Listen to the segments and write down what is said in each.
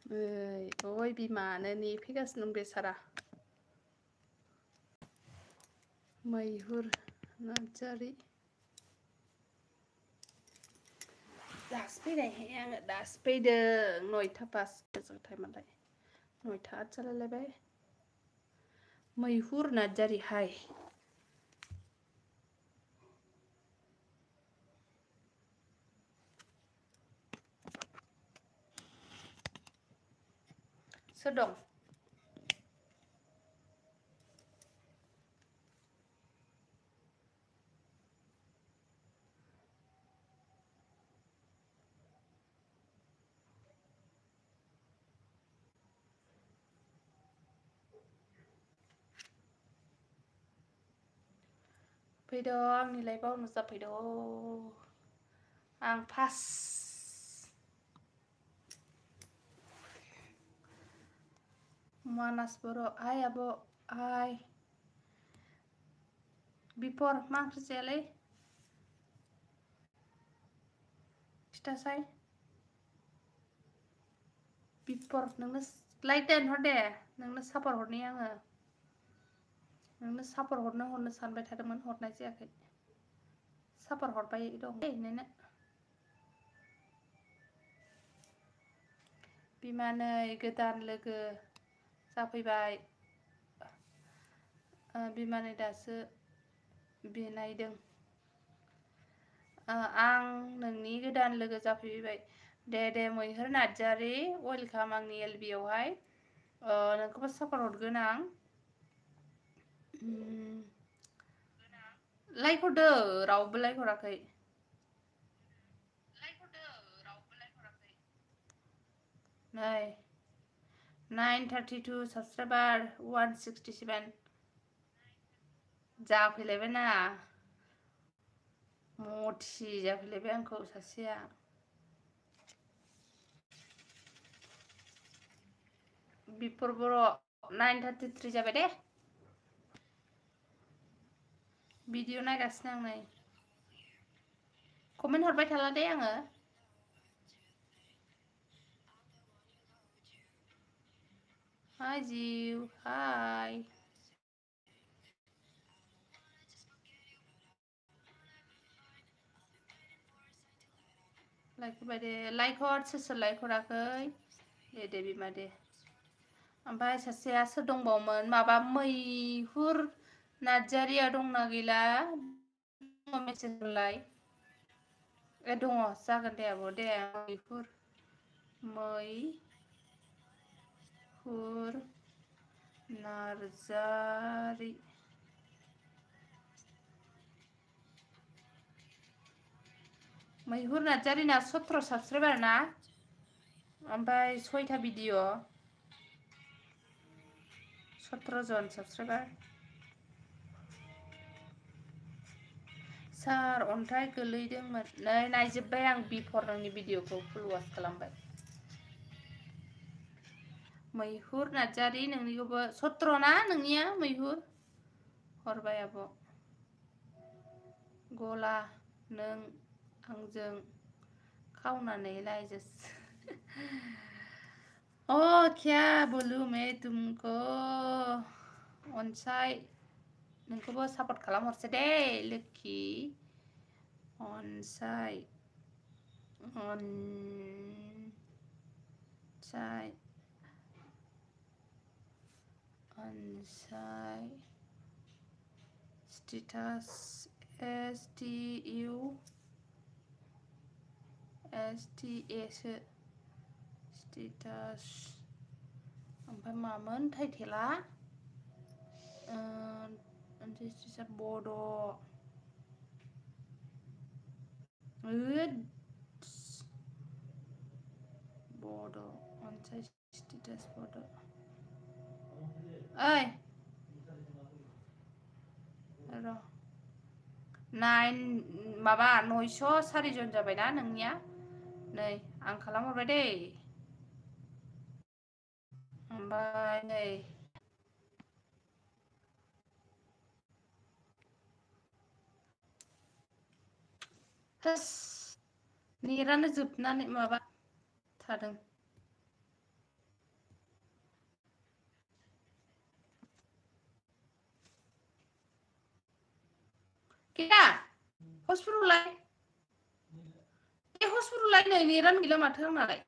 ओइ बिमानो नेफैगासिनो दं बेसारा मैहुर नार्जारि दासो फैनायहाय आङो दासो फैदों 9टा पास टाइमालाय 9टा 8 जालायलायबाय मैहुर नार्जारि हाय सोर दं फैदो आंनि लाइफआव नुजाफैदो आं फार्स्ट मानास बर' आइ आब' आइ बिफर मा ओंख्रि जायालै खिथासाय बिफर नोंनो लाइक दानहर दे नोंनो सापर हरनि आङो नोंनो सापर हरनो सानबाय थादोंमोन हरनाय जायाखै सापर हरबाय दं दे नोंनो बिमानै गोदान लोगो जाफैबाय बिमानै दासो बिनायदों आं नोंनि गोदान लोगो जाफैबाय दे मैहुर नार्जारि वेलकाम आंनि एलबि आवहाय नोंखौबो सापर हरगोन आं लाइक हरदो रावबो लाइक हराखै नै 932 साबसक्राइबार 167 जाफैलायबाय ना मथि जाफैलायबाय आंखौ सासेया बिफर बर' 933 जाबाय दे भिडिअ नायगासिनो आं नै कमेन्ट हरबाय थाला दे आङो हाय जिउ हाय लाइक हरबाय दे लाइक हर सोर लाइक हराखै दे बिमा दे ओमफ्राय सासेया सोर दंबावोमोन माबा मैहुर नार्जारिया दंना गैला मेसेज हरलाय दङ जागोन दे आब' दे मैहुर नार्जारि मैहुर नार्जारिना 17 साबसक्राइबार ना ओमफ्राय 6टा भिडिअ 17 जन साबसक्राइबार सार अन्थाइ गोलैदोंमोन नै नायजोब्बाय आं बिफर नोंनि भिडिअखौ फुल वाच खालामबाय मैहुर नार्जारि नोंनिखौबो 17 ना नोंनिया मैहुर हरबाय आब' गला नों आंजों खावनानै लायजोस ओ क्या बोलूं मैं तुमको अनसाय नोंखौबो सापर्ट खालामहरसै दे लोक्षि अनसाय स्टेटास STS स्टेटास ओमफ्राय मामोन टाइटेला बड' बड' अनसाय स्टेटास बड' ओइ र' 904 जन जाबायना नोंनिया नै आं खालामहरबाय दै ओमफ्राय नै नेटानो जोबनानै माबा थादों गैया हस्पिटालाय ए हस्पिटालाय नै नेटानो गैला माथो आंनालाय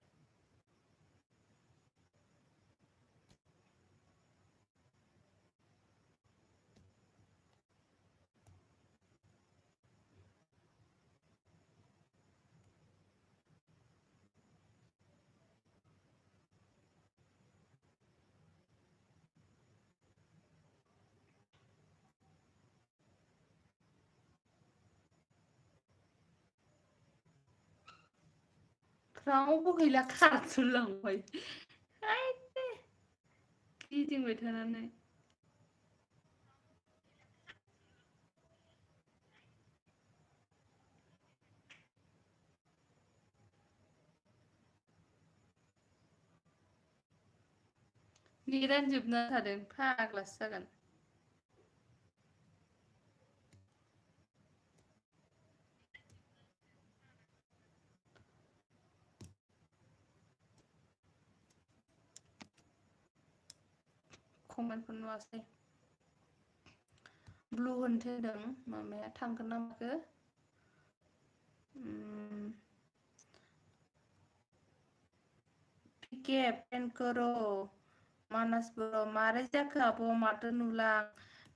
रावबो गैला खारजोबलांबाय गिदिंबाय थानानै नेटानो जोबना थादों फाग्लासो जागोन कमेन्टखौ नुवासै ब्लु होनथो होदों मामाया थांगोन ना माखो पिके पेन करो मानास बर' मारै जाखो आब' माथो नुला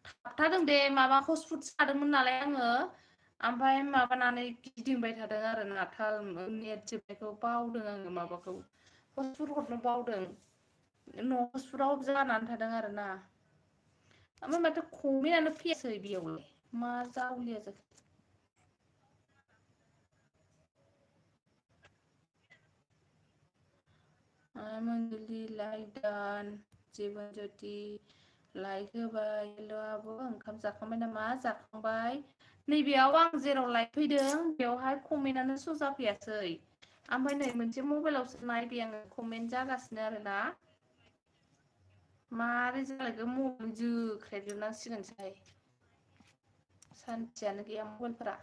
थाबथादों दे माबा हस्पिट सादोंमोन नालाय आङो ओमफ्राय माबानानै गिदिंबाय थादों आरो ना थाल नेट जोबनायखौ बावदों आङो माबाखौ हस्पिट हरनो बावदों न' हस्पिटाव जानानै थादों आरो ना ओमफ्राय माथो कमेन्टआनो फैयासै बेयावलाय मा जावलिया जाखो मंजुलि लाइक डान जीवन ज्योति लाइक होबाय हेल' आब' ओंखाम जाखांबाय नामा जाखांबाय नैबेयाव आं जेराव लाइक फैदों बेवहाय कमेन्टआनो श' जाफैयासै ओमफ्राय नै मोनसे मबाइलावसो नायबाय आङो कमेन्ट जागासिनो आरो ना मारै जालायखो मबाइल जोख्रेबजोबनांसिगोनसोहाय सान्थियानो गैया मबाइलफोरा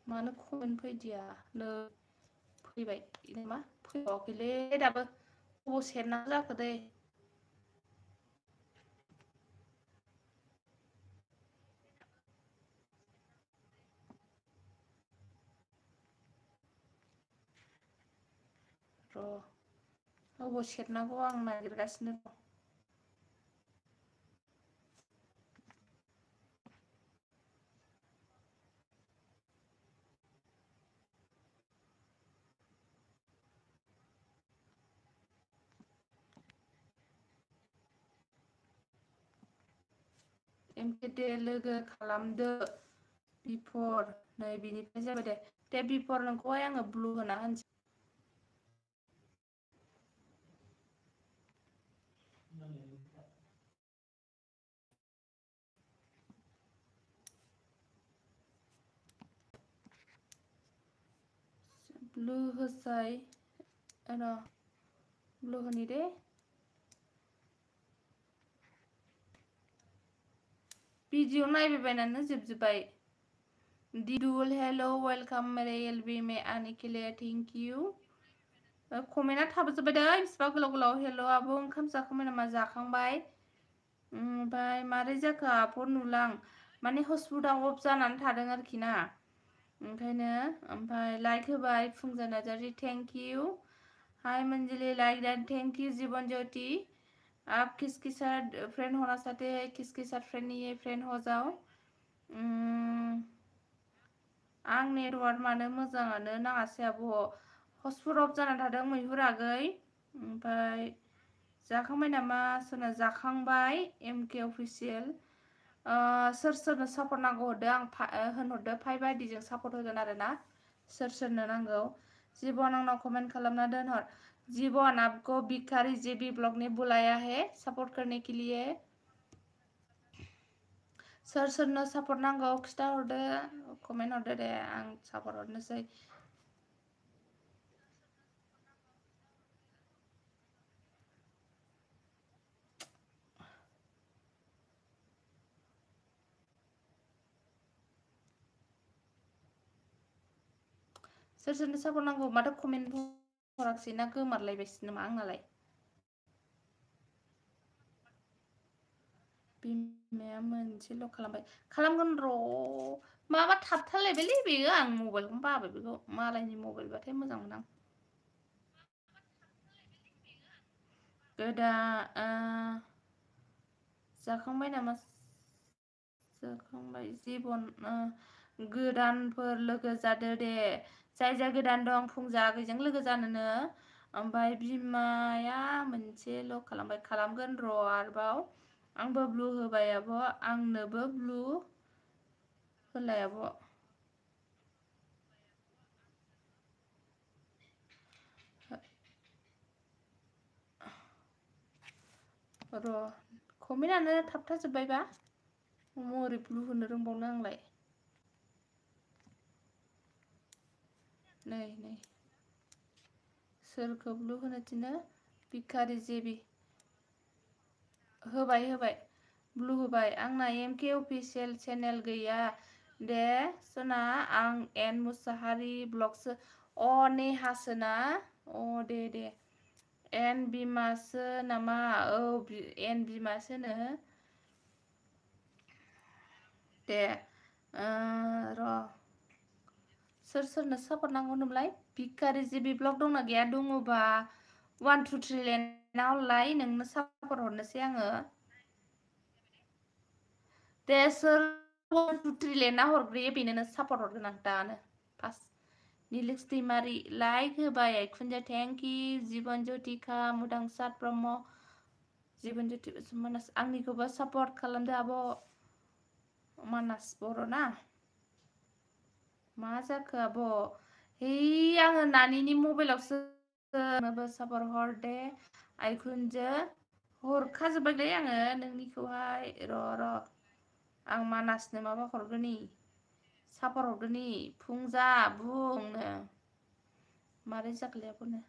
मानो कमेन्ट फैदिया नो फैबाय नामा फैबावाखैलै दाबो अबाव सेरनांगौ जाखो दै र' अबाव सेरनांगौ आं नागिरगासिनो दं एमके लोगो खालामदो बिफर नै बिनिफ्राय जाबाय दे बिफर नोंखौहाय आङो ब्लु होना होनसै ब्लु होसाय र' ब्लु होनि दे भिडिअ नायबायबायनानै जोबजोब्बाय दिदुल हेलो वेलकाम मेरे एलबी में आने के लिए थैंक यू कमेन्टआ थाबोजोब्बाय दै बिसिबा गोलाव गोलाव हेल' आब' ओंखाम जाखांबाय नामा जाखांबाय ओमफ्राय मारै जाखो आब' नुलां माने हस्पिटालाव अफ जानानै थादों आरोखि ना ओंखायनो ओमफ्राय लाइक होबाय फुंजा नार्जारि थेंक इउ हाय मंजलि like that thank you Jeevan Jyoti आप किसके साथ फ्रेंड होना चाहते हैं किसके साथ फ्रेंड नहीं है फ्रेंड हो जाओ आं नेटवार्क मानो मोजाङानो नाङासै आब' हस्पिटाल अफ जानानै थादों मैहुर आगै ओमफ्राय जाखांबाय नामा सोरना जाखांबाय एमके अफिसियेल सोर सोरनो सापर्ट नांगौ हरदो आं होनहरदो 5 आइडिजों सापर्ट होगोन आरो ना सोर सोरनो नांगौ जीवन आंनाव कमेंट खालामना दोनहर जीवन आपको भिखारी जेबी ब्लॉग ने बुलाया है सपोर्ट करने के लिए सोर सोरनो सापर्ट नांगौ खिथाहरदो कमेन्ट हरदो दे आं सापर्ट हरनोसै सोर सोरनो सापर्ट नांगौ माथो कमेन्ट हराखिसै ना गोमारलायबायसो नामा आंनालाय बिमाया मोनसेल' खालामबाय खालामगोन र' माबा थाबथालायबायलै बेयो आं मबाइलखौनो बाबाय बेखौ मालायनि मबाइलबाथाय मोजां मोना गोदान जाखांबाय नामा जाखांबाय जिबन गोदानफोर लोगो जादो दे जाय जाय गोदान दं फुंजागैजों लोगो जानोनो ओमफ्राय बिमाया मोनसेल' खालामबाय खालामगोन र' आरोबाव आंबो ब्लु होबाय आब' आंनोबो ब्लु होलाय आब' र' कमेन्टआनो थाबथाजोब्बायबा मोरै ब्लु होनो रोंबावनो आंलाय नै सोरखौ ब्लु होनो थिनो भिखारि जेबि होबाय ब्लु होबाय आंना एमके अफिसियेल चेनेल गैया दे सना आं एन मुसाहारि ब्लगसो नेहासो ना दे एन बिमासो नामा औ एन बिमासोनो दे र' सोरनो सापर्ट नांगौ होनोमलाय भिखारि जिबि ब्लग दंना गैया दङबा 1 2 3 लेनावलाय नोंनो सापर्ट हरनोसै आङो दे सोर 1 2 3 लेना हरग्रोयो बेनो सापर्ट हरगोन आं दानो फार्स्ट निलिक्स दैमारि लाइक होबाय आइखुनजो थेंक इउ जिबन ज्योतिका मुदांसार ब्रह्म जिबन ज्योति मानास आंनिखौबो सापर्ट खालामदो आब' मानास बर' ना मा जाखो आब' है आङो नानिनि मबाइलावसो नोबो सापर्ट हर दे आइखुनजो हरखाजोब्बायलै आङो नोंनिखौहाय र' आं मानासनो माबा हरगोरनि सापर्ट हरगोरनि फुंजा बुंनो मारै जाखोलै आब'नो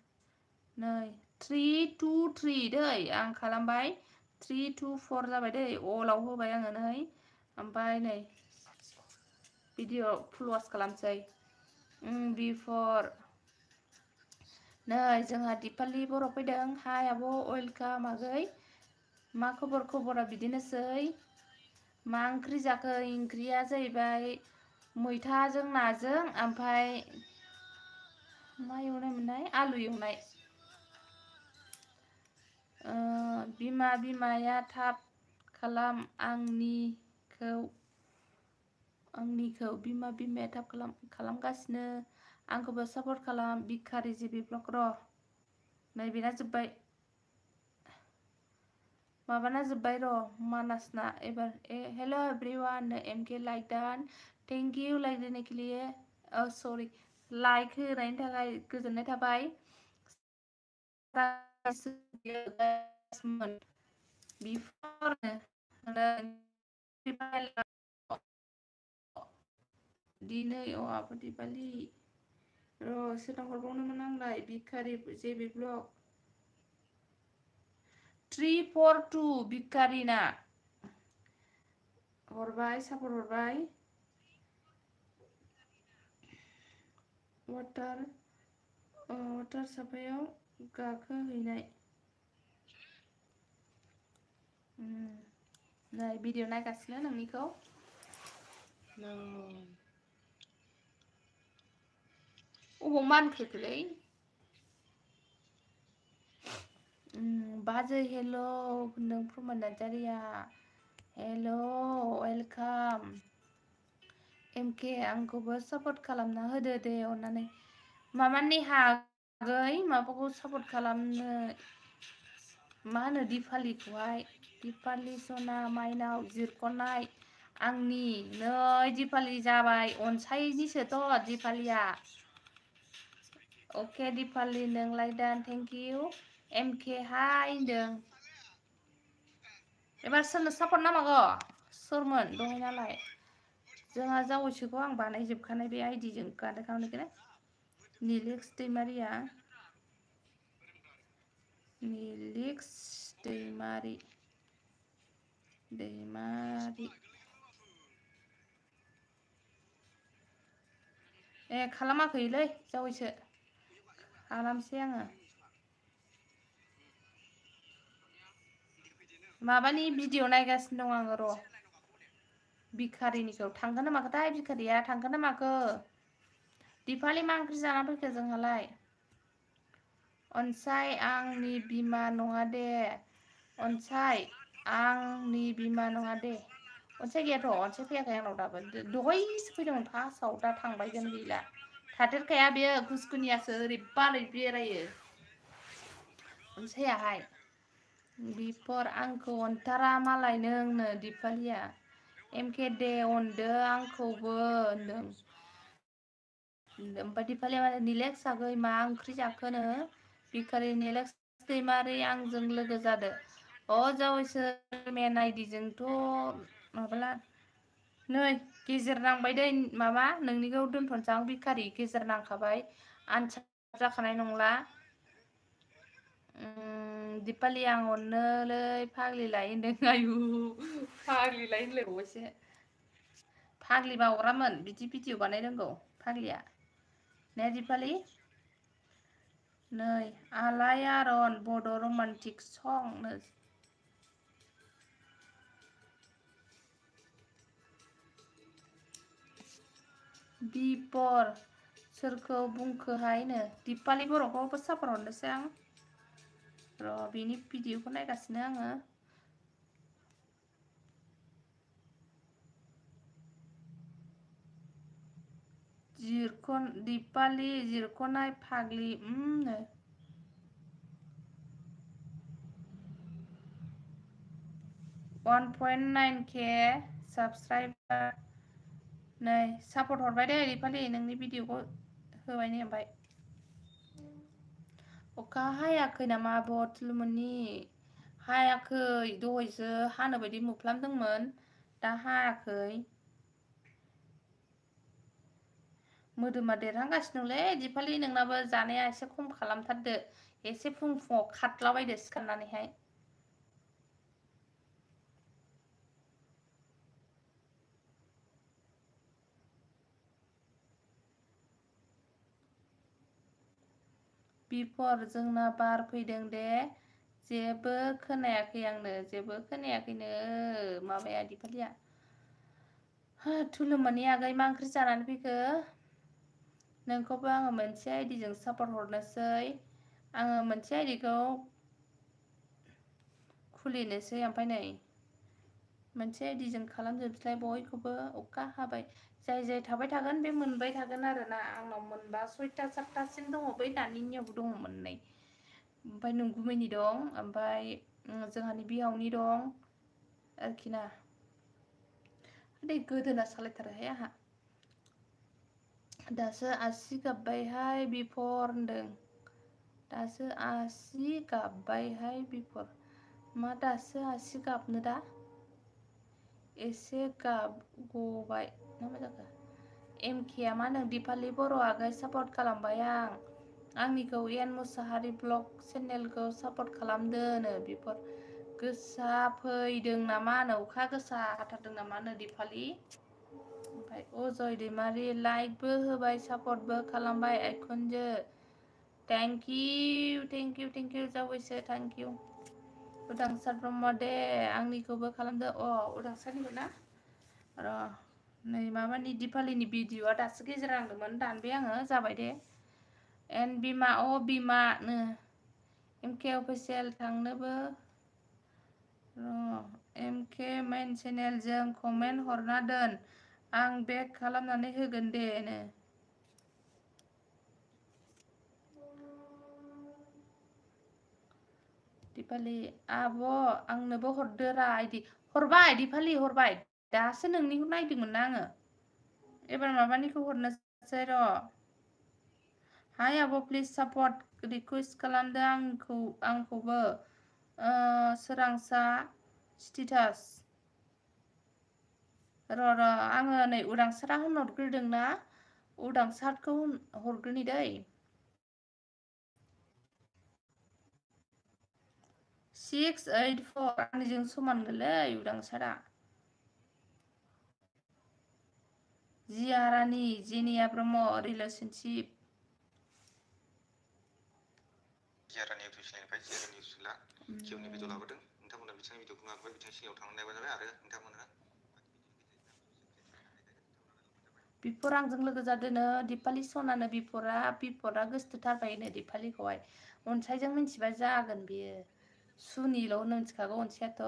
नै 3 2 3 दै आं खालामबाय 3 2 4 जाबाय दै अलाव होबाय आङो नै ओमफ्राय नै भिडिअ फुल वास खालामसै बिफर नै जोंहा दिपालि बर' फैदों हाय आब' वेलकाम आगै मा खबरा बिदिनोसै मा ओंख्रि जाखो ओंख्रिया जाहैबाय मैथाजों नाजों ओमफ्राय मा एवनाय मोननाय आलु एवनाय बिमाया थाब खालाम आंनिखौ बिमाया थाब खालामगासिनो आंखौबो सापर्ट खालाम भिखारि जिबि ब्लग र' नै बेना जोब्बाय माबाना जोब्बाय र' मानासना एबार हेल' एभ्रिवान एमके लाइक डान थेंक इउ लाइक देने के लिए सरि लाइक होनायनि थाखाय गोजोननाय थाबाय दिनै आब' दिपालि र' सोरनाव हरबावनोमोन आंलाय भिखारि जेबि ब्लग 3 4 2 भिखारिना हरबाय सापर्ट हरबाय वाटार साफायाव गाखोहैनाय नै भिडिअ नायगासिनो नोंनिखौ अबाव मानखोलै बाजै हेल' होनदों प्रमद नार्जारिया हेल' वेलकाम एमके आंखौबो सापर्ट खालामना होदो दे अननानै माबा नेहा आगै माबाखौ सापर्ट खालामनो मा होनो दिपालिखौहाय दिपालि सना माइनाव जिरख'नाय आंनि नै दिपालि जाबाय अनसायनिसोथ' दिपालिया अके दिपालि नोंलाय दान थेंक इउ एमके हाय होनदों एबार सोरनो सापर्ट नांबावगौ सोरमोन दहाय नालाय जोंहा जावैसोखौ आं बानायजोबखानाय बे आइडिजों खालामनायखौनो निलिक्स दैमारिया निलिक्स दैमारि खालामाखैलै जावैसो खालामसै आङो माबानि भिडिअ नायगासिनो दं आङो र' भिखारिनिखौ थांगोन ना माखोथाय भिखारिया थांगोन ना माखो दिपालि मा ओंख्रि जाना फैखो जोंहालाय अनसाय आंनि बिमा नङा दे अनसाय आंनि बिमा नङा दे अनसाय गैयाथ' अनसाय फैयाखै आंनाव दाबो दहायसो फैदोंमोन फार्स्टआव दा थांबायगोन गैला थाथेरखाया बेयो गुसकुनियासो ओरैबा ओरै बेरायो अनसायाहाय बिफर आंखौ अनथारा मालाय नोंनो दिपालिया एमके दे अनदो आंखौबो होनदों ओमफ्राय दिपालिया माने निलेक्स आगै मा ओंख्रि जाखोनो भिखारि निलेक्स दैमारि आंजों लोगो जादो जावैसो मेन आइडिजोंथ' माबाला नै गेजेर नांबाय दै माबा नोंनिखौ दोनथ'नोसै आं भिखारि गेजेर नांखाबाय आनसार जाखानाय नंला दिपालि आं अननोलै फाग्लिलाय होनदों आयु फाग्लिलाय होनलायबावबायसो फाग्लिबा अरामोन बिदि भिडिअ बानाय रोंगौ फाग्लिया ने दिपालि नै आलायारन बड' रमान्टिक सं बिपर सोरखौ बुंखोहायनो दिपालि बर'खौबो सापर्ट हरनोसै आं र' बेनि भिडिअखौ नायगासिनो आङो दिपालि जिरख'नाय फाग्लि 1.9k साबस्क्राइबार नै सापर्ट हरबाय दे दिपालि नोंनि भिडिअखौ होबाय नै ओमफ्राय अखा हायाखै नामा बथलुमनि हायाखै दहायसो हानो बायदि मोफ्लामदोंमोन दा हायाखै मोदोमा देरहांगासिनो दंलै दिपालि नोंनाबो जानाया एसे खम खालामथारदो एसे फुं फुङाव खारलाबायदो सिखारनानैहाय बिफर जोंना बार फैदों दे जेबो खोनायाखै आंनो जेबो खोनायाखैनो माबाया दिपालिया थुलुमनि आगै मा ओंख्रि जानानै फैखो नोंखौबो आङो मोनसे आइडिजों सापर्ट हरनोसै आङो मोनसे आइडिखौ खुलिनोसै ओमफ्राय नै मोनसे आइडिजों खालामजोबसैलाय बयखौबो अखा हाबाय जाय जाय थाबाय थागोन बे मोनबाय थागोन आरोना आंनाव मोनबा 6टा 7टासिम दङ बै दानिनियावबो दङ मोननै ओमफ्राय नंगुमैनि दं ओमफ्राय जोंहानि बिहावनि दं आरोखि ना दै गोदोना सालायथारोहाय आंहा दासो आसि गाबबायहाय बिफर होनदों दासो आसि गाबबायहाय बिफर मा दासो आसि गाबनो दा एसे गबाय ना मा जाखो एमकेआ मा होनदों दिपालि बर' आगै सापर्ट खालामबाय आं आंनिखौ एन मुसाहारि ब्लग चेनेलखौ सापर्ट खालामदोनो बिफोर गोसा फैदों नामा होनो अखा गोसा हाथारदों नामा होनो दिपालि ओमफ्राय अजय दैमारि लाइकबो होबाय सापर्टबो खालामबाय आइखुनजो थेंक इउ जावैसो थेंक इउ उदांसार ब्रह्म दे आंनिखौबो खालामदो उदांसारनिखौ ना र' नै माबानि दिपालिनि भिडिअआ दासो गेजेर नांदोंमोन दानबाय आङो जाबाय दे एन बिमा बिमानो एमके अफिसियेल थांनोबो एमके मेन चेनेलजों कमेन्ट हरना दोन आं बेक खालामनानै होगोन दे नो दिपालि आब' आंनोबो हरदोरा आइदि हरबाय दिपालि हरबाय दासो नोंनिखौ नायदोंमोन ना आङो एबार माबानिखौ हरनोसै र' हाय आब' प्लिज सापर्ट रिकुवेस्ट खालामदो आंखौबो सोरांसा स्टेटास र' आङो नै उदांसारा होनहरग्रोदोंना उदांसारखौ हरग्रोनि दै 684 आंनिजों समान गोलै उदांसारा जिया रानि जेनिया ब्रह्म रिलेसनशिप जिया रानि बिथांनि भिडिअखौ नुवाखैबा बिथांनि सिगाङाव थांनानै नायबानो जाबाय आरो नोंथांमोनहा बिफोर आंजों लोगो जादोनो दिपालि सनानो बिफरा गोसोथोथारबायनो दिपालिखौहाय अनसायजों मिन्थिबा जागोन बियो सुनिल' मिन्थिखागौ अनसायाथ'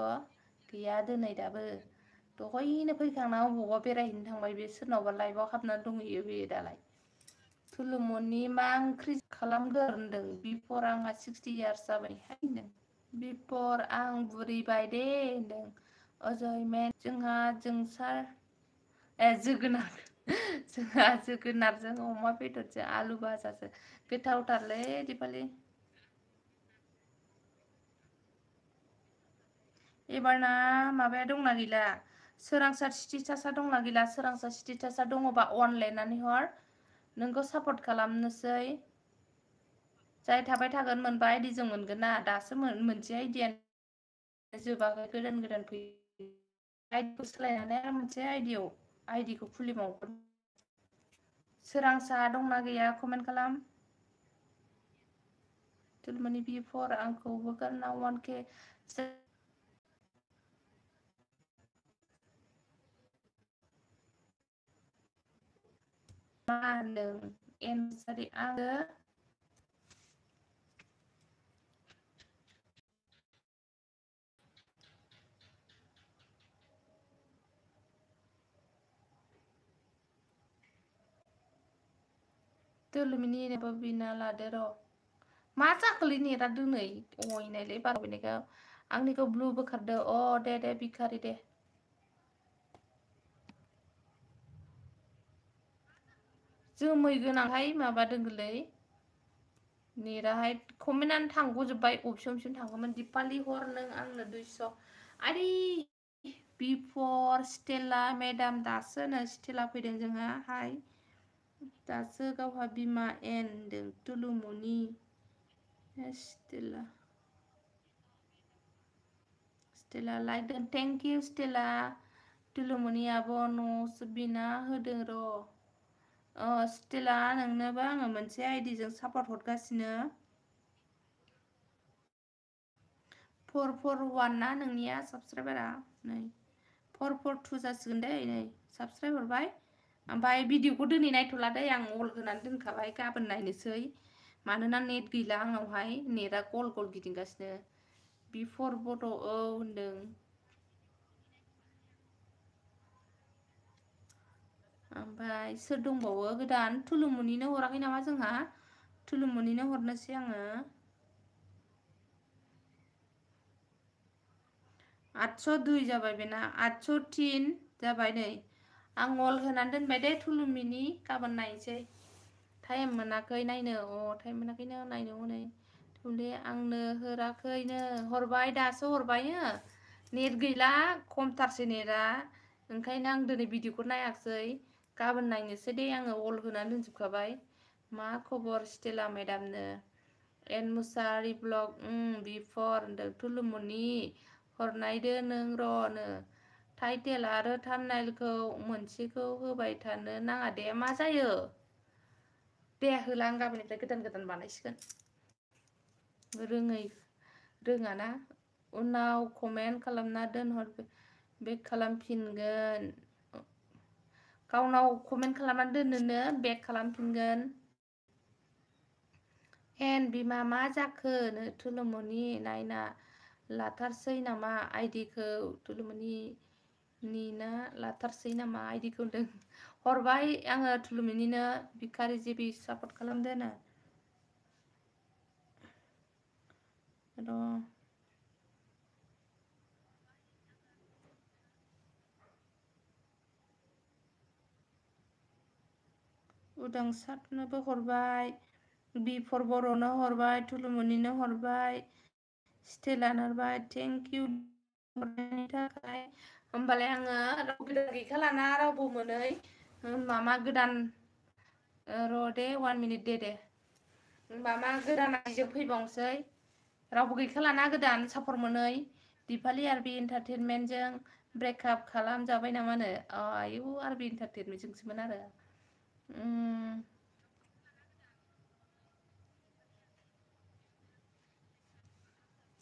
गैया दोनै दाबो दहायनो फैखांना अबावबा बेरायहैनो थांबाय बे सोरनावबा लाइभआव हाबना दंहैयो बेयो दालाय थुलुमनि मा ओंख्रि खालामगोन होनदों बिफर आंहा 60 इयार्स जाबायहाय होनदों बिफर आं बुरिबाय दे होनदों अजय मेन जोंहा जोंसार जोगोनारजों अमा बेदरजों आलु भाजासो गोथावथारलै दिपालि एबारना माबाया दंना गैला सोरांसार स्टेटासा दंना गैला सोरांसार स्टेटासा दङबा अन लिरनानै हर नोंखौ सापर्ट खालामनोसै जाय थाबाय थागोन मोनबा आइडिजों मोनगोन ना दासो मोनसे आइडियानो जोबाखै गोदान फैयो आइडिखौ सोलायनानै आरो मोनसे आइडिखौ खुलिबावगोन सोरांसा दंना गैया कमेन्ट खालाम तुलमनि बिफर आंखौबो गारना 1K मा होनदों एनसारि आङो तुलमिनि नेबो बिना लादो र' मा जाखोलै नेटा दोनै अयनायलै बारबायनायखौ आंनिखौ ब्लु बोखारदो अ दे बिखारि दे जोमै गोनांहाय माबादोंलै नेटाहाय कमेन्टआनो थांग'जोब्बाय अपसन थांगौमोन दिपालि हर नों आंनो 200 आरे बिफर स्टेला मेडाम दासो नो स्टेला फैदों जोंहा हाय दासो गावहा बिमा एन होनदों तुलुमुनि स्टेला लाइक दोन थेंक इउ स्टेला तुलुमुनि आब' न'सो बिना होदों र' स्टेला नोंनोबो आङो मोनसे आइडिजों सापर्ट हरगासिनो 441 ना नोंनिया साबसक्राइबारा नै 442 जासिगोन दै नै साबसक्राइब हरबाय ओमफ्राय भिडिअखौ दिनै नायथ'ला दै आं अल होनानै दोनखाबाय गाबोन नायनोसै मानोना नेट गैला आंनावहाय नेटआ गल गिदिंगासिनो बिफर बड' औ होनदों ओमफ्राय सोर दंबावो गोदान तुलुमुनिनो हराखै नामा जोंहा तुलुमुनिनो हरनोसै आङो 802 जाबाय बेना 803 जाबाय नै आं अल होनानै दोनबाय दे तुलुमिनि गाबोन नायनोसै टाइम मोनाखै नायनो टाइम मोनाखैनो नायनो हनै थुलि आंनो होराखैनो हरबाय दासो हरबाय नेट गैला खमथारसै नेटआ ओंखायनो आं दिनै भिडिअखौ नायाखिसै गाबोन नायनोसै दे आङो अल होनानै दोनजोबखाबाय मा खबर स्टेला मेडामनो एन मुसाहारि ब्लग बिफर होनदों तुलुमुनि हरनायदो नों र'नो टाइटेल आरो थाम्बनेइलखौ मोनसेखौ होबाय थानो नाङा दे मा जायो दे होला आं गाबोननिफ्राय गोदान बानायसिगोन रोङाना उनाव कमेन्ट खालामना दोनहर बेक खालामफिनगोन गावनाव कमेन्ट खालामनानै दोननोनो बेक खालामफिनगोन एन बिमा मा जाखो तुलुमुनि नायना लाथारसै नामा आइडिखौ तुलुमुनि निना लाथारसै नामा आइडिखौ होनदों हरबाय आङो तुलुमुनिनो बिखारि जिबि सापर्ट खालामदोनो र' उदांसारनोबो हरबाय बिफर बर'नो हरबाय तुलुमुनिनो हरबाय स्टेलानो हरबाय थेंक इउ हरनायनि थाखाय होमबालाय आङो रावबो गोदान गैखालाना रावबो मोनै मामा गोदान र' दे 1 मिनिट दे मामा गोदान आइजों फैबावनोसै रावबो गैखालाना गोदान सापर्ट मोनै दिपालि आरबि एन्टारटेनमेन्टजों ब्रेकआप खालामजाबाय नामानो आयु आरबि एन्टारटेनमेन्टजोंसोमोन आरो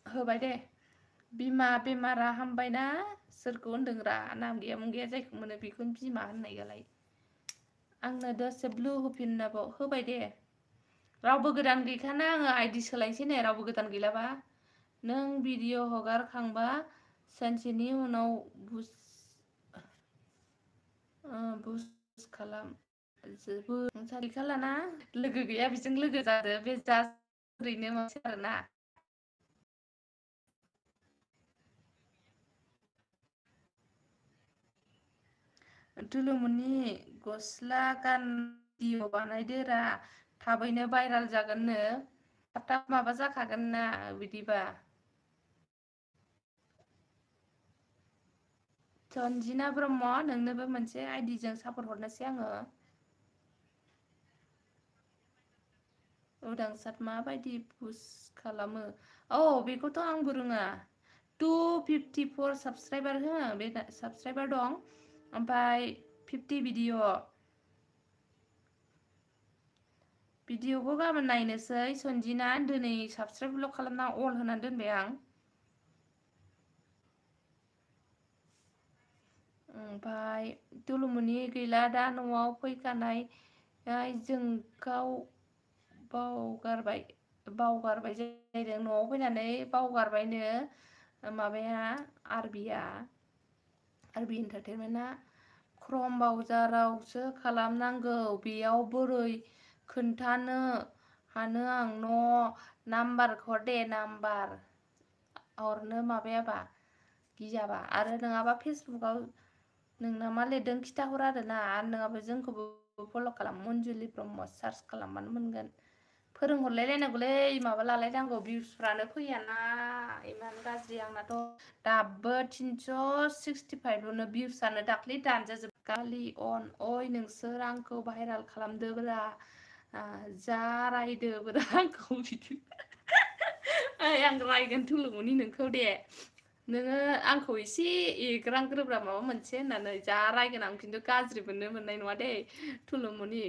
होबाय दे बिमा बेमारा हामबायना सोरखौ होनदोंरा नाम गैया मुं गैया जायखौ मोनो बेखौनो बिमा होननायगालाय आंनो दसे ब्लु होफिननाबाव होबाय दे रावबो गोदान गैखाना आङो आइडि सोलायनोसै नै रावबो गोदान गैलाबा नों भिडिअ हगारखांबा सानसेनि उनाव बुस खालाम जोबोद सारिखालाना लोगो गैया बेजों लोगो जादो बे जास्ट ओरैनो मानसि आरोना तुलुमुनि गस्ला गान भिडिअ बानायदोरा थाबैनो भाइराल जागोननो थाब माबा जाखागोन ना बिदिबा सनजिना ब्रह्म नोंनोबो मोनसे आइडिजों सापर्ट हरनोसै आङो उदांसार माबायदि पुश खालामो औ बेखौथ' आंबो रोङा 254 साबसक्राइबार हो बे साबसक्राइबार दं ओमफ्राय 50 भिडिअखौ गाबोन नायनोसै सनजिना दिनै साबसक्राइबल' खालामना अल होनानै दोनबाय आं ओमफ्राय तुलुमुनि गैला दा न'आव फैखानाय जोंखौ बावगारबाय जाहैदों न'आव फैनानै बावगारबायनो माबाया आरबि इन्टारटेनमेन्टआ क्रम बाउजारावसो खालामनांगौ बेयाव बोरै खोन्थानो हानो आं नाम्बारखौ हर दे नाम्बार हरनो माबायाबा गियाबा आरो नङाबा फेसबुकाव नोंना मा लिरदों खिथाहर आरोना आरो नङाबा जोंखौबो फल' खालाम मन्जुलि ब्रह्म सार्च खालामबानो मोनगोन फोरोंहरलायलायनांगौलै माबा लालायनांगौ भिउसफ्रानो फैयाना इमान गाज्रि आंनाथ' दाबो 365ल'नो भिउसआनो दाख्लै दानजाजोब गालि अन ओइ नोंसोर आंखौ भाइराल खालामदोब्रा जा रायदोब्रा आंखौ बिदि आं रायगोन तुलुमुनि नोंखौ दे नोङो आंखौ एसे एग्रांग्रोब्रा माबा मोनसे होननानै जा रायगोन आं खिन्थु गाज्रि मोननाय नङा दे तुलुमुनि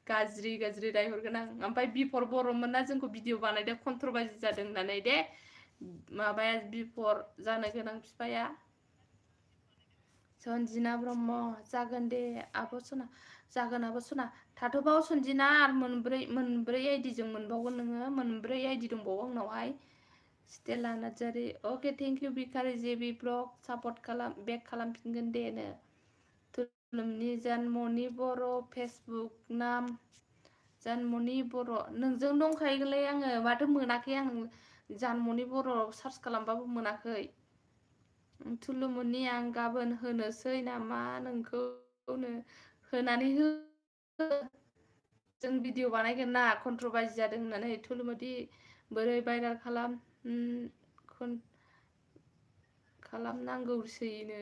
गाज्रि रायहरगोन आं ओमफ्राय बिफर बर'मोनना जोंखौ भिडिअ बानायदों कन्ट्रभार्सि जादों होननानै दे माबाया बिफर जानो गोनां बिफाया सनजिना ब्रह्म जागोन दे आब' सना जागोन आब' सना थाथ'बाव सनजिना आरो मोनब्रै आइडिजों मोनबावगोन नोङो मोनब्रै आइडि दंबावो आंनावहाय Stella Narzary okay thank you बिकारि जेबि ब्लग सापर्ट खालाम बेक खालामफिनगोन दे नो तुलुमुनि जानमनि बर' फेसबुक नाम जानमनि बर' नोंजों दंखायोलै आङो माथो मोनाखै आं जानमनि बर' सार्च खालामबाबो मोनाखै तुलुमुनि आं गाबोन होनोसै नामा नोंखौनो होनानै हो जों भिडिअ बानायगोन ना कन्ट्रभार्सि जादों होननानै तुलुमुनि बोरै भाइराल खालामनांगौसैनो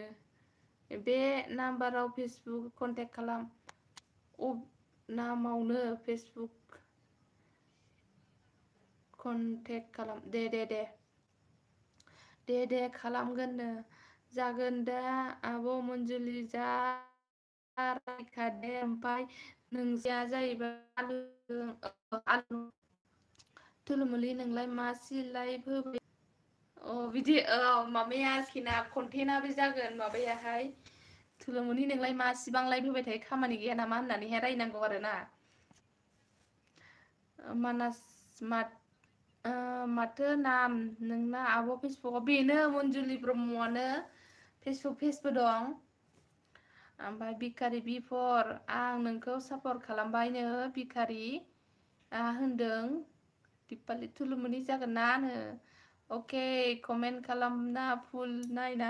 बे नाम्बाराव फेसबुक कन्टेक्ट खालाम नामावनो फेसबुक कन्टेक्ट खालाम दे खालामगोननो जागोन दा आब' मन्जुलि जा रायखादे ओमफ्राय नोंसिया जाहैबाय आलु तुलुमुलि नोंलाय मा सिलाइफ होबाय बिदि माबाया आरोखि ना कन्टेन्टआ बे जागोन माबायाहाय तुलुमुनि नोंलाय मासिबां लाइभ होबाय थायो खामानि गैया नामा होननानैहाय रायनांगौ आरोना मानास माथो नाम नोंना आब' फेसबुकआव बेनो मन्जुलि ब्रह्मआनो फेसबुक दं ओमफ्राय बिकारि बिफर आं नोंखौ सापर्ट खालामबायनो बिकारि होनदों दिपालि तुलुमुनि जागोन ना नो अके कमेन्ट खालामना फुल नायना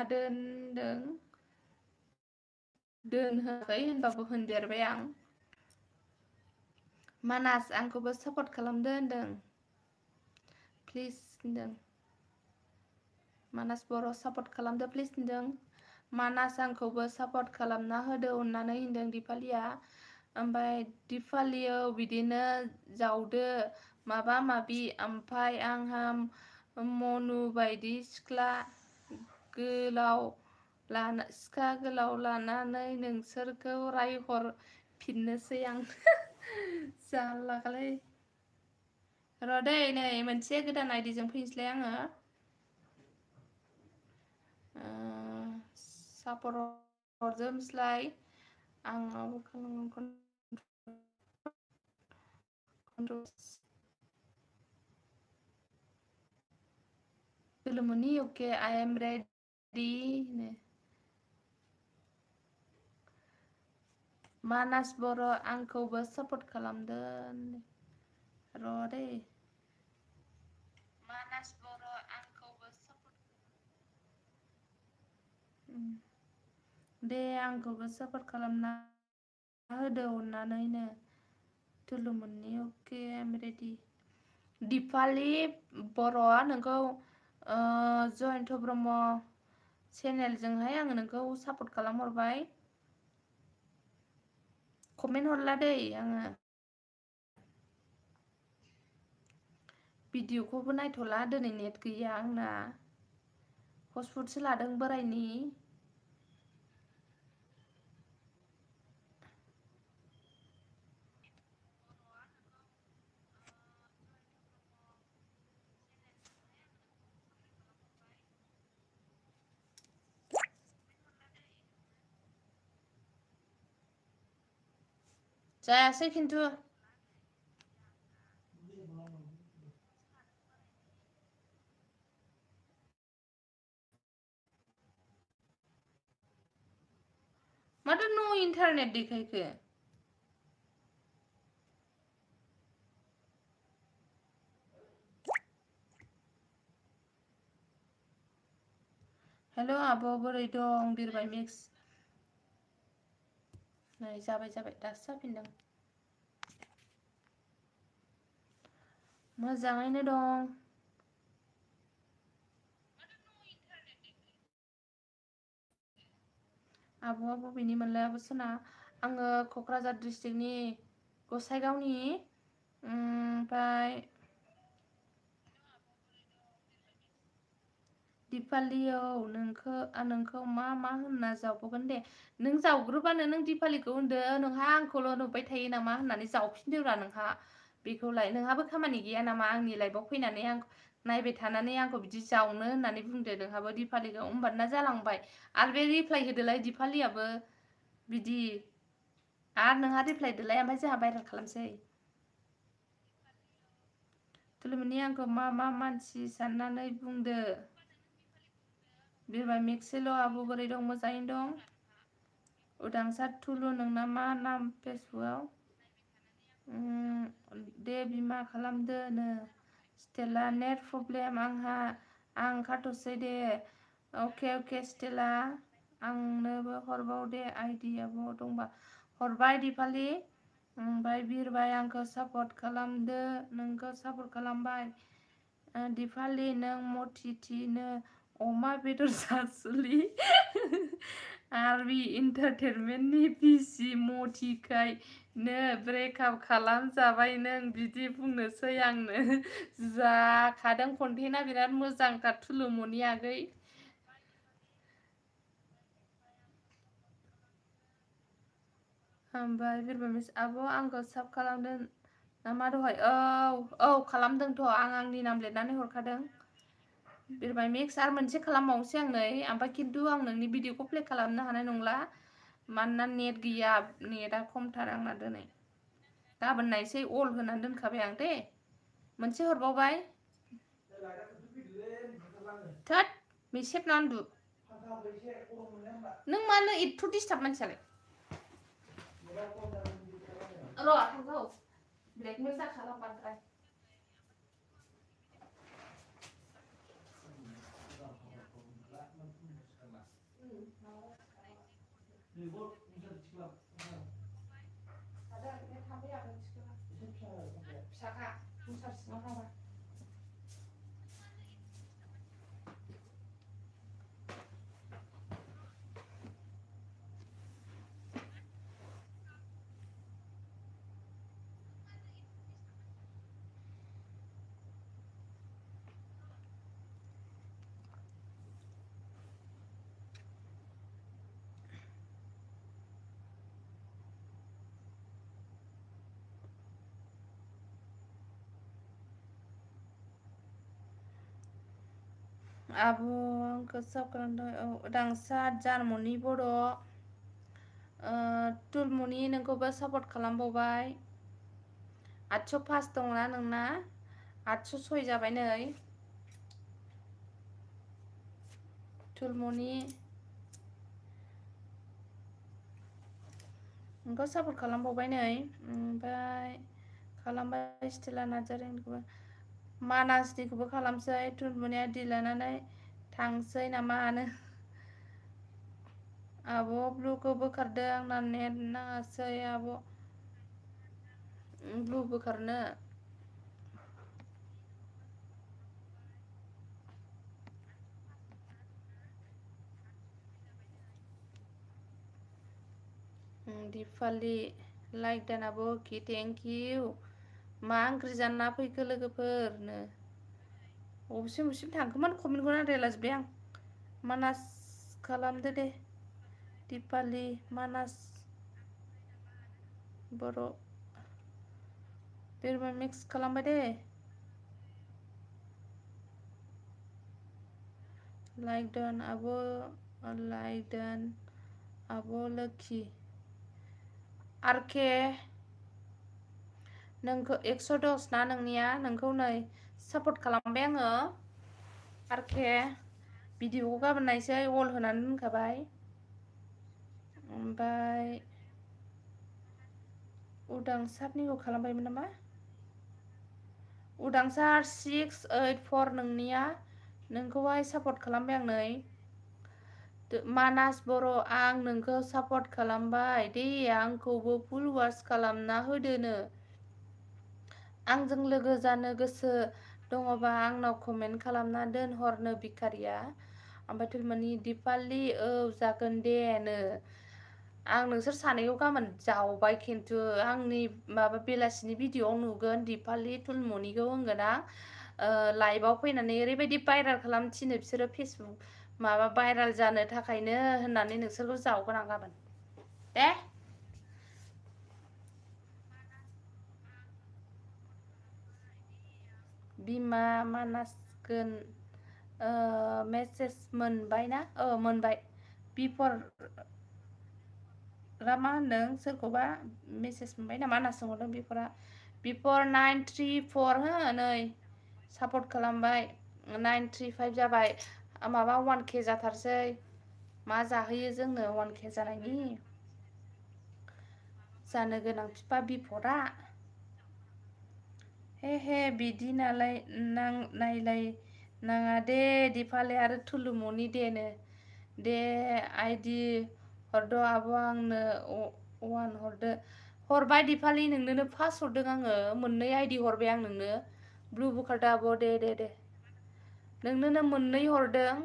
दोनहोआखै होनबाबो होनदेरबाय आं मानास आंखौबो सापर्ट खालामदो होनदों प्लिज होनदों मानास बर' सापर्ट खालामदो प्लिज होनदों मानास आंखौबो सापर्ट खालामना होदो अननानै होनदों दिपालिया ओमफ्राय दिपालियाव बिदिनो जावदो माबा माबि ओमफ्राय आंहा मनु बायदि सिख्ला गोलाव लानानै नोंसोरखौ रायहरफिननोसै आं जारलालै र' दै नै मोनसे गोदान आइडिजों फैनोसैलाय आङो सापर्ट हरजोबस्लाय आंनावबो control Filmoni okay, I am ready. Manas Boro आंखौबो support खालामदों. र' दे. Manas Boro आंखौबो support. दे आंखौबो support खालामना होदो अननानैनो. फिल्मनि okay, I am ready. Dipali बर'आ नोंखौ जयन्त ब्रह्म चेनेलजोंहाय आङो नोंखौ सापर्ट खालामहरबाय. कमेन्ट हरला दै आङो भिडिअखौबो नायथ'ला दिनै नेट गैया आंना हटस्पटसो लादों बोरायनि जायासै खिन्थु माथो नो इन्टारनेट देखायखो हेल' आब' बोरै दं बिरबाय मिक्स नै जाबाय दासो जाफिनदों मोजाङैनो दं आब'आ बबेनि मोनलाय आब' सना आङो क'क्राझार डिस्ट्रिक्टनि गसाइगावनि ओमफ्राय दिपालियाव नोंखौ मा होनना जावबोगोन दे नों जावग्रोबानो नों दिपालिखौ होनदो नोंहा आंखौल' नुबाय थायो नामा होननानै जावफिनदोब्रा नोंहा बेखौलाय नोंहाबो खामानि गैया नामा आंनि लाइफआव फैनानै आं नायबाय थानानै आंखौ बिदि जावनो होननानै बुंदो नोंहाबो दिपालिखौ होमबाना जालांबाय आरो बे रिप्लाय होदोलाय दिपालियाबो बिदि आरो नोंहा रिप्लाय होदोलाय ओमफ्राय जोंहा भाइरेल खालामसै तुलुमनि आंखौ मा मानसि साननानै बुंदो बिरबाय मिक्सेल' आब' बोरै दं मोजाङैनो दं उदांसार तुलु नोंना मा नाम फेसबुकआव दे बिमा खालामदो नो स्टेला नेट प्रब्लेम आंहा आं ओंखारथ'सै दे अके स्टेला आंनोबो हरबाव दे आइडियाबो दंबा हरबाय दिपालि ओमफ्राय बिरबाय आंखौ सापर्ट खालामदो नोंखौ सापर्ट खालामबाय दिपालि नों मटिटिनो अमा बेदर जासुलि आरबि इन्टारटेनमेन्टनि बिसि मथिखायनो ब्रेकआप खालामजाबाय नों बिदि बुंनोसै आंनो जाखादों कन्टेन्टआ बिराद मोजांथार तुलुमनि आगै ओमफ्राय बिरबाय मिस आब' आंखौ साब खालामदों नामा दहाय औ खालामदोंथ' आं आंनि नाम लिरनानै हरखादों बिरबाय मिक्स आरो मोनसे खालामबावनोसै आं नै ओमफ्राय खिन्थु आं नोंनि भिडिअखौ प्ले खालामनो हानाय नंला मानोना नेट गैया नेटआ खमथार आंना दिनै गाबोन नायसै अल होनानै दोनखाबाय आं दे मोनसे हरबावबाय थोद मेसेब ना उन्दु नों मानो एथ' डिस्टार्ब मानसियालाय र' थांगौ ब्लेकमेल जाखाला बांद्राय फिसाखा मुसार सिङाव थाबा आब' आंखौ साबखालामदों उदांसा जार्मनि बर' तुलमुनि नोंखौबो सापर्ट खालामबावबाय 805 दंना नोंना 806 जाबाय नै तुलमुनि नोंखौ सापर्ट खालामबावबाय नै ओमफ्राय खालामबाय स्टेला नार्जारिनिखौबो मानासनिखौबो खालामसै तुलमुनिया दि लानानै थांसै नामानो आब' ब्लुखौ बोखारदो आंना नेट नाङासै आब' ब्लु बोखारनो दिपालि लाइक दानाबो कि थेंक इउ मा ओंख्रि जाना फैखो लोगोफोरनो बबेसिम थांखोमोन कमेन्टखौनो आन्दायलाजोब्बाय आं मानास खालामदो दे दिपालि मानास बर' बिरबल मिक्स खालामबाय दे लाइक दोन आब' लाइक दोन आब' लोखि आरके नोंखौ 110 ना नोंनिया नोंखौ नै सापर्ट खालामबाय आङो आरके भिडिअखौ गाबोन नायसै अल होनानै दोनखाबाय ओमफ्राय उदांसारनिखौ खालामबायमोन नामा उदांसार 684 नोंनिया नोंखौहाय सापर्ट खालामबाय आं नै मानास बर' आं नोंखौ सापर्ट खालामबाय दे आंखौबो फुल वाच खालामना होदोनो आंजों लोगो जानो गोसो दङबा आंनाव कमेन्ट खालामना दोनहरनो भिखारिया ओमफ्राय तुलमुनि दिपालि औ जागोन दे नो आं नोंसोर सानैखौ गाबोन जावबाय खिन्थु आंनि माबा बेलासिनि भिडिअआव नुगोन दिपालि तुलमुनिखौ होनगोन आं लाइभआव फैनानै ओरैबायदि भाइरेल खालामनो थिनो बिसोरो फेसबुक माबा भाइरेल जानो थाखायनो होननानै नोंसोरखौ जावगोन आं गाबोन दे बिमा मानासगोन मेसेज मोनबाय ना मोनबाय बिफर मा होनदों सोरखौबा मेसेज मोनबाय नामा होनना सोंहरदों बिफर 934 हो नै सापर्ट खालामबाय 935 जाबाय माबा 1K जाथारसै मा जाहोयो जोंनो 1K जानायनि जानो गोनां बिफा बिफरा हे बिदि नालाय नायलाय नाङा दे दिपालि आरो तुलुमुनि दे आइदि हरद' आब' आंनो वान हरदो हरबाय दिपालि नोंनोनो फार्स्ट हरदों आङो मोननै आइदि हरबाय आं नोंनो ब्लु बुखारदो आब' दे नोंनोनो मोननै हरदों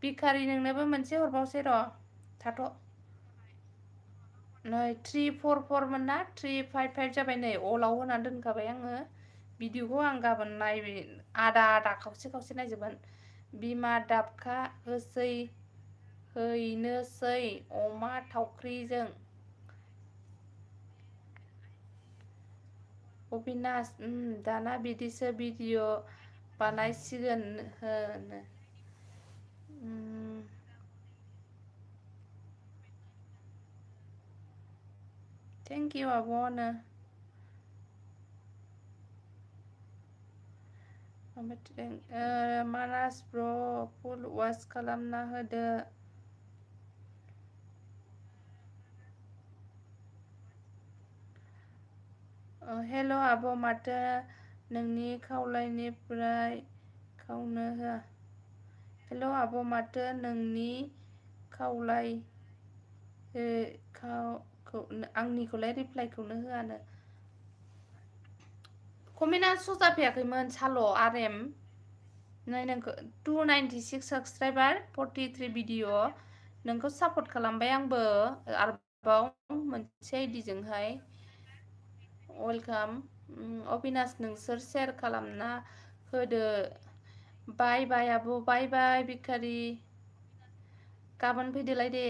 भिखारि नोंनोबो मोनसे हरबावसै र' थाथ' नै 344 मोन ना 355 जाबाय नै अलाव होनानै दोनखाबाय आङो भिडिअखौ आं गाबोन नायबाय आदा खावसे नायजोबगोन बिमा दाबखा हैनोसै अमा थावख्रिजों अबिनास दाना बिदिसो भिडिअ बानायसिगोन होनो थेंक इउ आब'नो मानास ब्र फुल वाच खालामना होदो हेल' आब' माथो नोंनि खावलायनिफ्राय खावनो होआ हेल' आब' माथो नोंनि खावलाय आंनिखौलाय रिप्लाइखौनो होआनो कमेन्टआ श' जाफैयाखैमोन साल' RM नै नोंखौ 296 साबसक्राइबार 43 भिडिअ नोंखौ सापर्ट खालामबाय आंबो आरोबाव मोनसे आइडिजोंहाय वेलकाम अबिनास नोंसोर शेयार खालामना होदो बाय आब' बाय भिखारि गाबोन फैदोलाय दे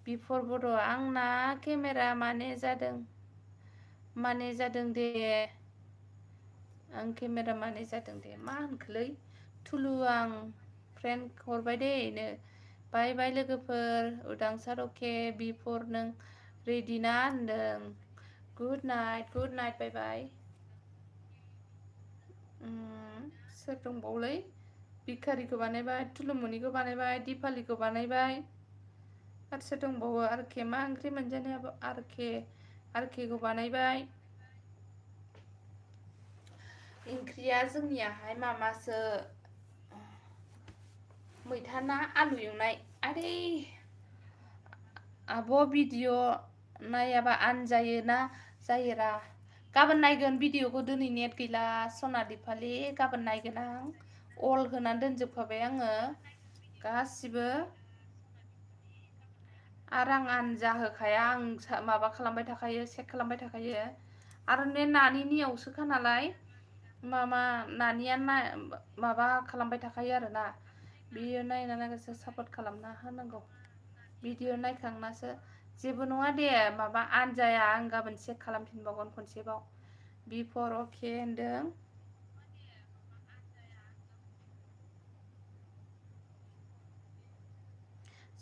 बिफर बर' आंना केमेरा माने जादों दे आं केमेरा माने जादों दे मा होनखोलै थुलु आं फ्रेन्ड हरबाय दे नो बाय बाय लोगोफोर उदांसार अके बिफोर नों रेडि ना होनदों गुड नाइट बाय बाय सोर दंबावलै बिखारिखौ बानायबाय थुलुमुनिखौ बानायबाय दिपालिखौ बानायबाय आरो सोर दंबावो आरके मा ओंख्रि मोनजानायाबो आरकेखौ बानायबाय ओंख्रिया जोंनियाहाय मामासो मैथा ना आलु एवनाय आरे आब' भिडिअ नायाबा आनजायो ना जायोरा गाबोन नायगोन भिडिअखौ दिनै नेट गैला सना दिपालि गाबोन नायगोन आं अल होनानै दोनजोबखाबाय आङो गासिबो आरो आं आनजाहोखाया आं माबा खालामबाय थाखायो चेक खालामबाय थाखायो आरो नानिनियावसोखा नालाय मामा नानिया माबा खालामबाय थाखायो आरोना बियो नायनानैसो सापर्ट खालामना होनांगौ भिडिअ नायखांनासो जेबो नङा दे माबा आनजाया आं गाबोन चेक खालामफिनबावगोन खनसेबाव बिफोर अके होनदों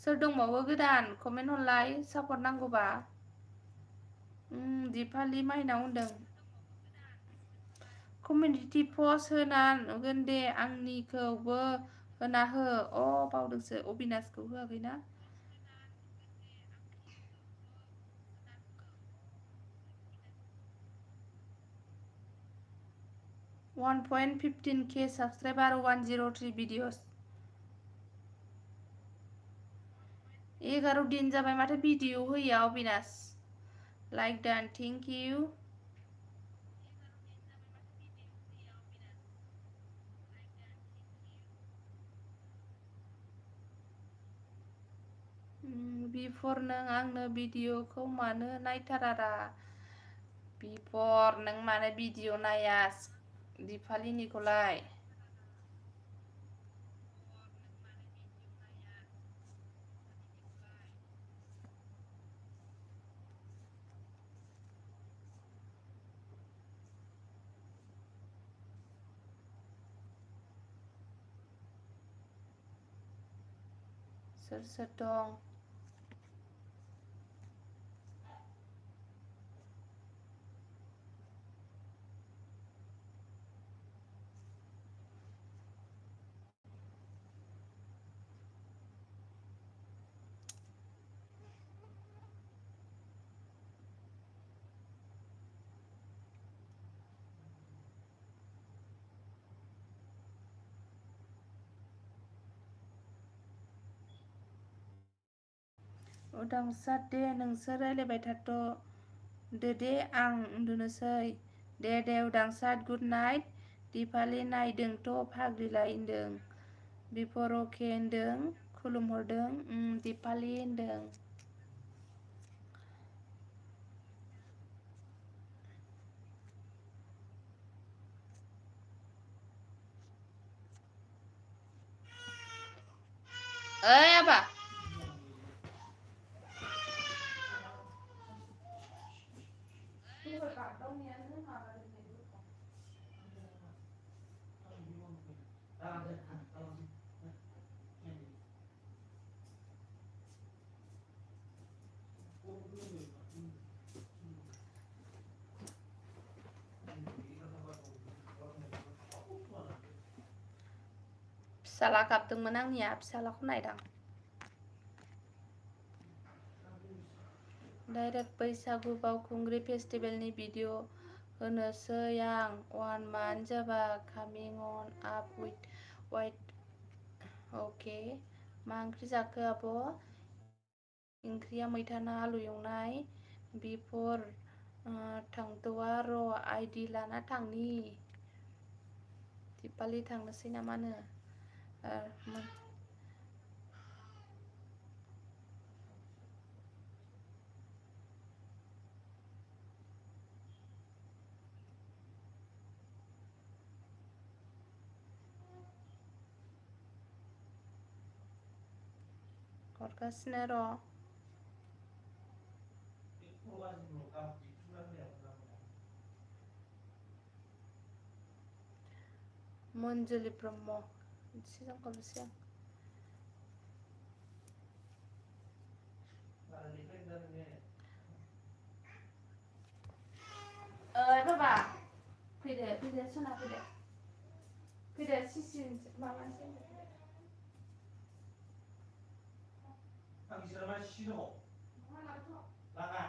सोर दंबावो गोदान कमेन्ट हरलाय सापर्ट नांगौबा दिपालि माइनाव होनदों कमिउनिटि पस्ट होनांगोन दे आंनिखौबो होना हो अ बावदोंसो अबिनासखौ होआखैना 1.15k subscriber 103 videos 11 दिन जाबाय माथो भिडिअ होया अबिनास लाइक डान थेंक इउ बिफोर नों आंनो भिडिअखौ मानो नायथारारा बिफोर नों मानो भिडिअ नाया दिपालिनिखौलाय सोर सोर दं उदांसार दे नोंसोर रायलायबाय थाथ' दे आं उन्दुनोसै दे उदांसार गुड नाइट दिपालि नायदोंथ' फाग्लिलाय होनदों बिफोर अके होनदों खुलुमहरदों दिपालि होनदों ओइ आबा फिसाला गाबदोंमोन आंनिया फिसालाखौ नायदां डाइरेक्ट बैसागु बावखुंग्रि फेस्टिभेलनि भिडिअ होनोसै आं 1 मान्थ जाबा कामिं अन आप विथ वाइट अके मा ओंख्रि जाखो आब' ओंख्रिया मैथा ना आलु एवनाय बिफोर थांथ'वा र' आइडि लाना थांनि दिपालि थांनोसै नामानो हरगासिनो र' मन्जुलि ब्रह्म 시장 걸로 시장. बाबा फैदो फैदो सना फैदो फैदो सिसि माबानोसै आं जिरायना सिसि दङ लाङा